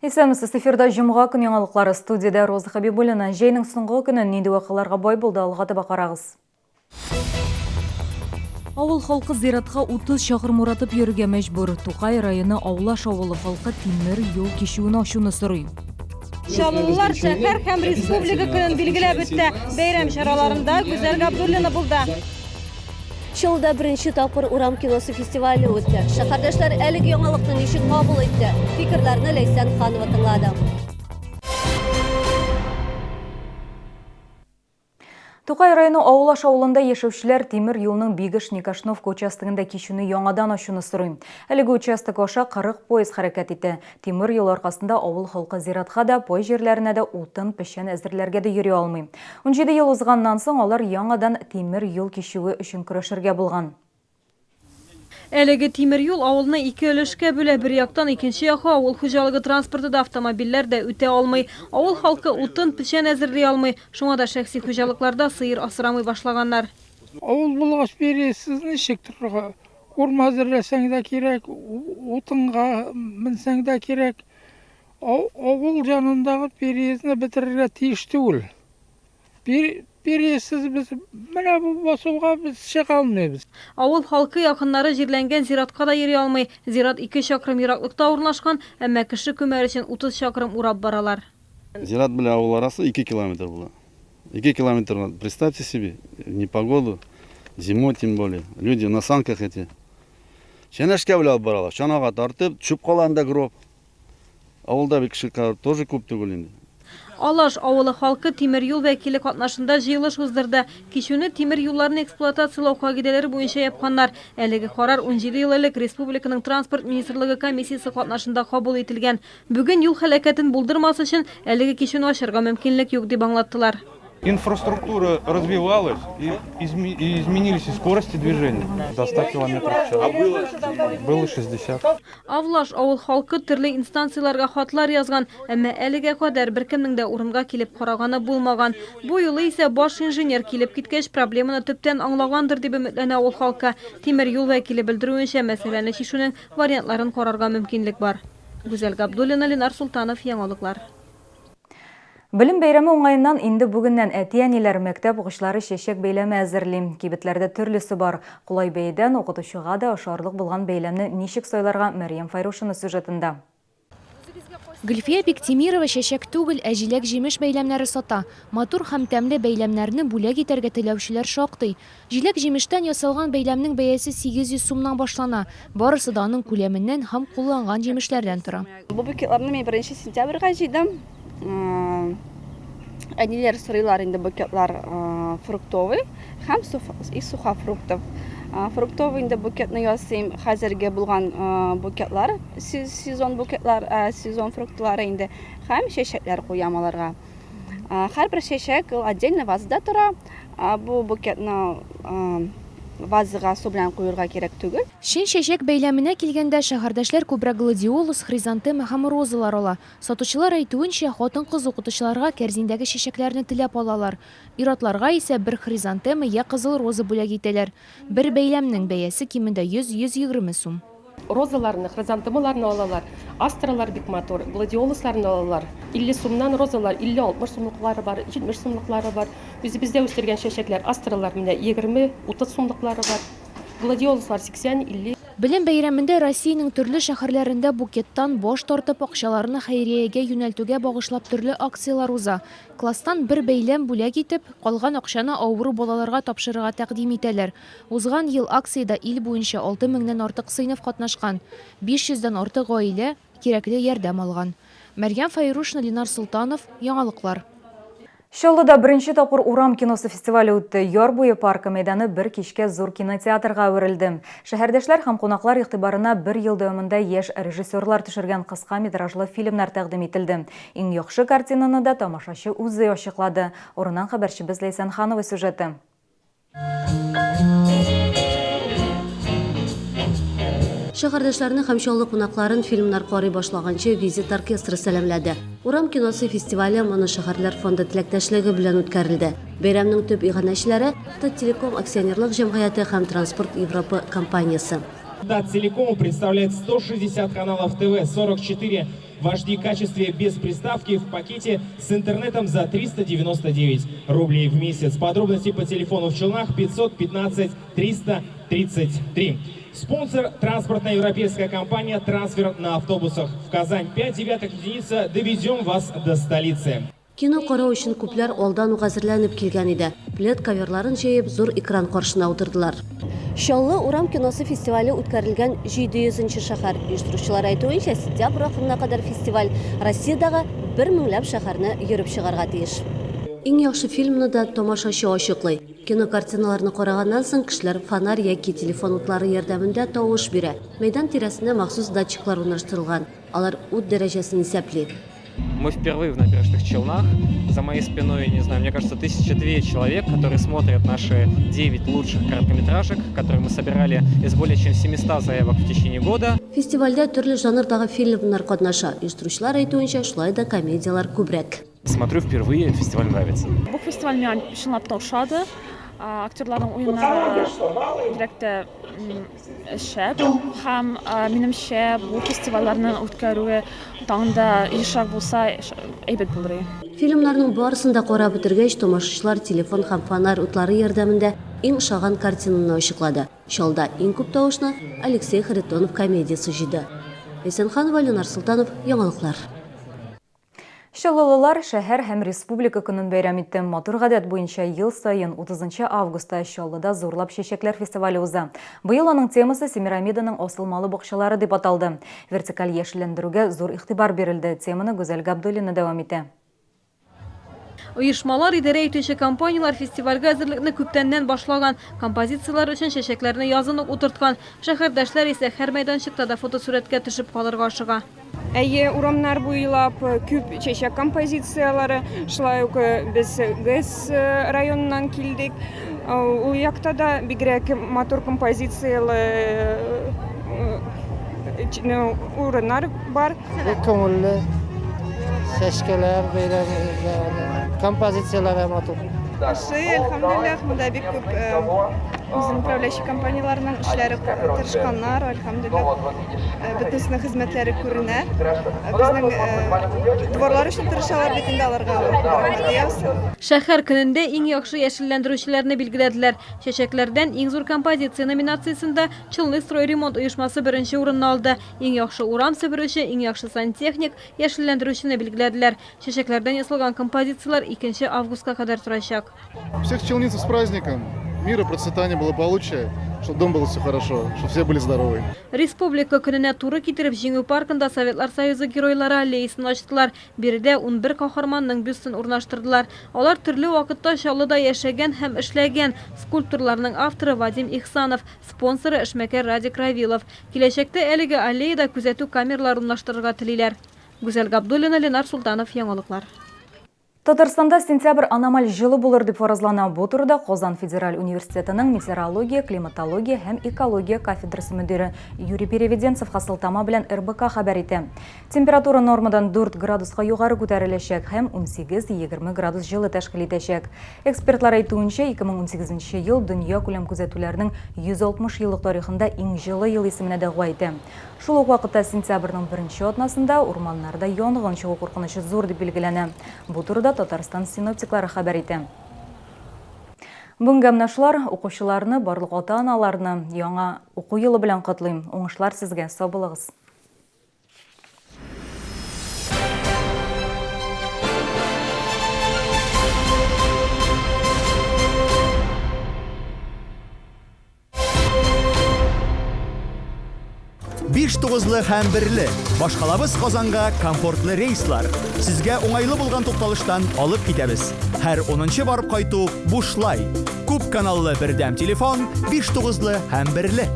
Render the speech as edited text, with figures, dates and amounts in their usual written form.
Исәнмесез, эфирда җомга көн яңалыклары студиядә Роза Хәбибуллина. Җәйнең соңгы көне нинди вакыйгаларга бай булды, алга таба карагыз. Авыл халкы зиратка 30 чакрым уратып йөрергә мәҗбүр. Тукай районы Аулаш авылы халкы тимер юл кичүен ачуны сорый. Чаллылар шәһәр һәм республика көнен билгеләп үтте. Бәйрәм чараларында Гүзәл Габдуллина булды. Чаллыда беренче тапкыр урам киносы фестивале үтте. Шәһәрдәшләр әлеге яңалыкны ничек кабул итте? Фикерләрне Ләйсән Ханова тыңлады. Тукай районы Авылаш авылында яшәүчеләр тимер юлның Бигеш-Никошновка участогында кичүне яңадан ачуны сорый. Әлеге участок аша 40 поезд хәрәкәт итә. Тимер юл аркасында авыл халкы зиратка да, пай җирләренә дә утын, печән әзерләргә дә йөри алмый. 17 ел узганнан соң алар яңадан тимер юл кичүе өчен көрәшергә булган. Әлеге тимер юл авылны ике өлешкә бүлә, бер яктан икенче якка авыл хуҗалыгы транспорты да, автомобильләр дә үтә алмый. Авыл халкы утын, печән әзерли алмый. Шуңа да шәхси хуҗалыкларда сыер асрамый башлаганнар. Авыл булгач, переездсыз ничек торырга? Корм әзерләсәң дә кирәк, утынга менсәң дә кирәк. Авыл янындагы переездны бетерергә тиеш түгел. Переездсыз без менә бу басуга без чыга алмыйбыз. Авыл халкы якыннары җирләнгән зиратка да йөри алмый. Зират ике чакрым ераклыкта урнашкан, әмма кеше күмәр өчен 30 чакрым урап баралар. Зират белән авыл арасы ике километр була. Ике километр, представьте себе, в непогоду, зимой тем более. Люди на санках эти. Чәнәшкә белән алып баралар. Чанага тартып, төшеп кала анда гроб. Авылда бит кеше тоже күп түгел инде. Алаш авылы халкы тимер юл вәкиле катнашында җыелыш уздырды. Кичүне тимер юлларны эксплуатацияләү кагыйдәләре буенча япканнар. Әлеге карар 17 ел элек республиканың Транспорт министрлыгы комиссиясе катнашында кабул ителгән. Бүген юл һәлакәтен булдырмас өчен әлеге кичүне ачарга мөмкинлек юк, дип аңлаттылар. Инфраструктура развивалась и изменились и скорости движения. До 100 километров в час. Было 60. Авлаш авыл халкы төрле инстанцияләргә хатлар язган, әмма әлегә кадәр беркемнең дә урынга килеп караганы булмаган. Бу юлы исә баш инженер килеп киткәч, проблеманы төптән аңлагандыр дип өметләнә авыл халкы. Тимер юл вәкиле белдерүенчә, мәсьәләне чишүнең вариантларын карарга мөмкинлек бар. Гүзәл Габдуллина, Ленар Солтанов, Яңалыклар. Белем бәйрәме уңаеннан инде бүгеннән әти-әниләр, мәктәп укучылары чәчәк бәйләме әзерли. Кибетләрдә төрлесе бар. Кулай бәядән укытучыга да ошарлык булган бәйләмне ничек сайларга Мәрьям Файрушина сюжетында. Гөлфия Биктимирова чәчәк түгел, ә җиләк-җимеш бәйләмнәре сата. Матур һәм тәмле бәйләмнәрне бүләк итәргә теләүчеләр шактый. Җиләк-җимештән ясалган бәйләмнең бәясе 800 сумнан башлана. Барысы да аның күләменнән һәм кулланган җимешләрдән тора. Бу букетларны мин беренче сентябрьгә җыйдым. Әниләр сорыйлар инде букетлар фруктовый һәм из сухофруктов. Фруктовый инде букетны ясыйм, хәзерге булган букетлар, сезон букетлар, сезон фруктлары инде һәм чәчәкләр куям аларга. Һәрбер чәчәк ул отдельно вазада тора. Бу букетны вазага су белән куерга кирәк түгел. Чын чәчәк бәйләменә килгәндә, шәһәрдәшләр күбрәк гладиолус, хризантема һәм розалар ала. Сатучылар әйтүенчә, хатын-кыз укытучыларга кәрзиндәге чәчәкләрне теләп алалар. Ир-атларга исә бер хризантема йә кызыл роза бүләк итәләр. Бер бәйләмнең бәясе кимендә 100-120 сум. Розаларны, хризантемаларны алалар. Астралар бик матур, гладиолусларны алалар. 50 сумнан розалар, 50-60 сумлыклары бар, 70 сумлыклары бар. Үзебездә үстергән чәчәкләр, астралар менә 20-30 сумлыклары бар. Гладиолуслар 80, 50. Белем бәйрәмендә Россиянең төрле шәһәрләрендә букеттан баш тартып, акчаларны хәйриягә юнәлтүгә багышлап төрле акцияләр уза. Класстан бер бәйләм бүләк итеп, калган акчаны авыру балаларга тапшырырга тәкъдим итәләр. Узган ел акциядә ил буенча 6 меңнән артык сыйныф катнашкан, 500 дән артык гаилә кирәкле ярдәм алган. Мәрьям Фәйрушина, Ленар Солтанов, Яңалыклар. Чаллыда беренче тапкыр урам киносы фестивале үтте. Яр буе паркы мәйданы бер кичкә зур кинотеатрга әверелде. Шәһәрдәшләр һәм кунаклар игътибарына бер ел дәвамында яшь режиссерлар төшергән кыска метражлы фильмнар тәкъдим ителде. Иң яхшы картинаны да тамашачы үзе ачыклады. Урыннан хәбәрчебез Ләйсән Ханова сюжеты. Шәһәрдәшләрне һәм Чаллы кунакларын фильмнар карый башлаганчы Визит оркестры сәламләде. Урам киносы фестивале Моношәһәрләр фонды теләктәшлеге белән үткәрелде. Бәйрәмнең төп иганәчеләре, Таттелеком акционерлык җәмгыяте һәм Транспорт Европы компаниясе. Таттелеком представляет 160 каналов ТВ, 44 в HD качестве без приставки в пакете с интернетом за 399 рублей в месяц. Подробности по телефону в Челнах 515 333. Спонсор – транспортная европейская компания «Трансфер на автобусах» в Казань. 5,9 единица. Довезем вас до столицы. Кино карау өчен күпләр алдан ук әзерләнеп килгән иде. Плед коверларын җәеп, зур экран каршына утырдылар. Чаллы урам киносы фестивале үткәрелгән 700 нче шәһәр. Оештыручылар әйтүенчә, сентябрь ахырына кадәр фестиваль Россиядәге бер меңләп шәһәрне йөреп чыгарга тиеш. Иң яхшы фильмны да тамашачы ачыклый. Кинокартиналарны караганнан соң, кешеләр фонарь яки телефон утлары ярдәмендә тавыш бирә. Мәйдан тирәсенә махсус датчиклар урнаштырылган. Алар ут дәрәҗәсен исәпли. Мы впервые в Набережных Челнах. За моей спиной, не знаю, мне кажется, 1002 человек, которые смотрят наши 9 лучших короткометражек, которые мы собирали из более чем 700 заявок в течение года. Фестивальдә төрле жанрдагы фильмнар катнаша. Оештыручылар әйтүенчә, шулай да комедияләр күбрәк. Смотрю впервые, фестиваль нравится. Бу фестиваль миңа чынлап та ошады. Актерларның уеннары бигрәк тә шәп һәм минемчә бу фестивальләрне үткәрүе тагын да ешрак булса әйбәт булыр иде. Фильмнарның барысын да карап бетергәч, тамашачылар телефон һәм фонарь утлары ярдәмендә иң ошаган картинаны ачыклады. Чалда иң күп тавышны Алексей Харитонов комедиясе җыйды. Ләйсән Ханова, Ленар Солтанов, Яңалыклар. Чаллылылар шәһәр һәм республика көнен бәйрәм итте. Матур гадәт буенча ел саен 30 августта Чаллыда зурлап чәчәкләр фестивале уза. Быел аның темасы Семирамиданың асылмалы бакчалары дип аталды. Вертикаль яшелләндерүгә зур игътибар бирелде. Теманы Гүзәл Габдуллина дәвам итә. Оешмалар, идарә итүче компанияләр фестивальгә әзерлекне күптәннән башлаган. Композицияләр өчен чәчәкләрне язын ук утырткан. Шәһәрдәшләр исә һәр мәйданчыкта да фотосурәткә төшеп калырга ашыга. Әйе, урамнар буйлап күп чәчәк композицияләре, шулай ук без ГЭС районыннан килдек. Ул якта да бигрәк матур композицияле урыннар бар. Бик күңелле, чәчкәләр бәйрәме, композицияләре матур. Ошый, әлхәмдүлилләһ, монда бик күп үзенең управляющий компанияләренең эшләре тырышканнар, әлхәмдүлилләһ. Бөтенесенең хезмәтләре күренә. Безнең дворлар өчен тырышалар бит инде аларга рәхмәт яусын. Шәһәр көнендә иң яхшы яшелләндерүчеләрне билгеләделәр. Чәчәкләрдән иң зур композиция номинациясендә Челны стройремонт оешмасы беренче урынны алды. Иң яхшы урам себерүче, иң яхшы сантехник, яшелләндерүчене билгеләделәр. Чәчәкләрдән ясалган композицияләр 2 августка кадәр торачак. Всех челнинцев с праздником! Мира, процветания, благополучия, чтобы дом было все хорошо, чтобы все были здоровы. Республика көненә туры китереп, Җиңү паркында Советлар Союзы Геройлары аллеясын ачтылар. Биредә 11 каһарманның бюстын урнаштырдылар. Алар төрле вакытта Чаллыда яшәгән һәм эшләгән. Скульпторларның авторы Вадим Ихсанов, спонсоры, эшмәкәр Радик Равилов. Киләчәктә әлеге аллеяда күзәтү камералары урнаштырырга телиләр. Гүзәл Габдуллина, Ленар Султанов, Яңалыклар. Татарстанда сентябрь аномаль җылы булыр дип фаразлана. Бу турыда Казан федераль университетының метеорология, климатология һәм экология кафедрасы мөдире Юрий Переведенцевка сылтама белән РБК хәбәр итә. Температура нормадан 4 градуска югары күтәреләчәк һәм 18-20 градус җылы тәшкил итәчәк. Экспертлар әйтүенчә, 2018 ел дөньякүләм күзәтүләрнең 160 еллык тарихында иң җылы ел исеменә дәгъва итә. Шул ук вакытта сентябрьнең беренче атнасында урманнарда янгын чыгу куркынычы зур дип билгеләнә. Бу турыда Татарстан синоптиклары хәбәр итә. Бүгенгә менә шулар. Укучыларны, барлык ата-аналарны яңа уку елы белән котлыйм. Уңышлар сезгә, сау булыгыз! Биш тугызлы һәм берле. Башкалабыз Казанга комфортлы рейслар. Сезгә уңайлы булган тукталыштан алып китәбез. Һәр унынчы барып кайту бушлай. Күп каналлы бердәм телефон, биш тугызлы һәм берле.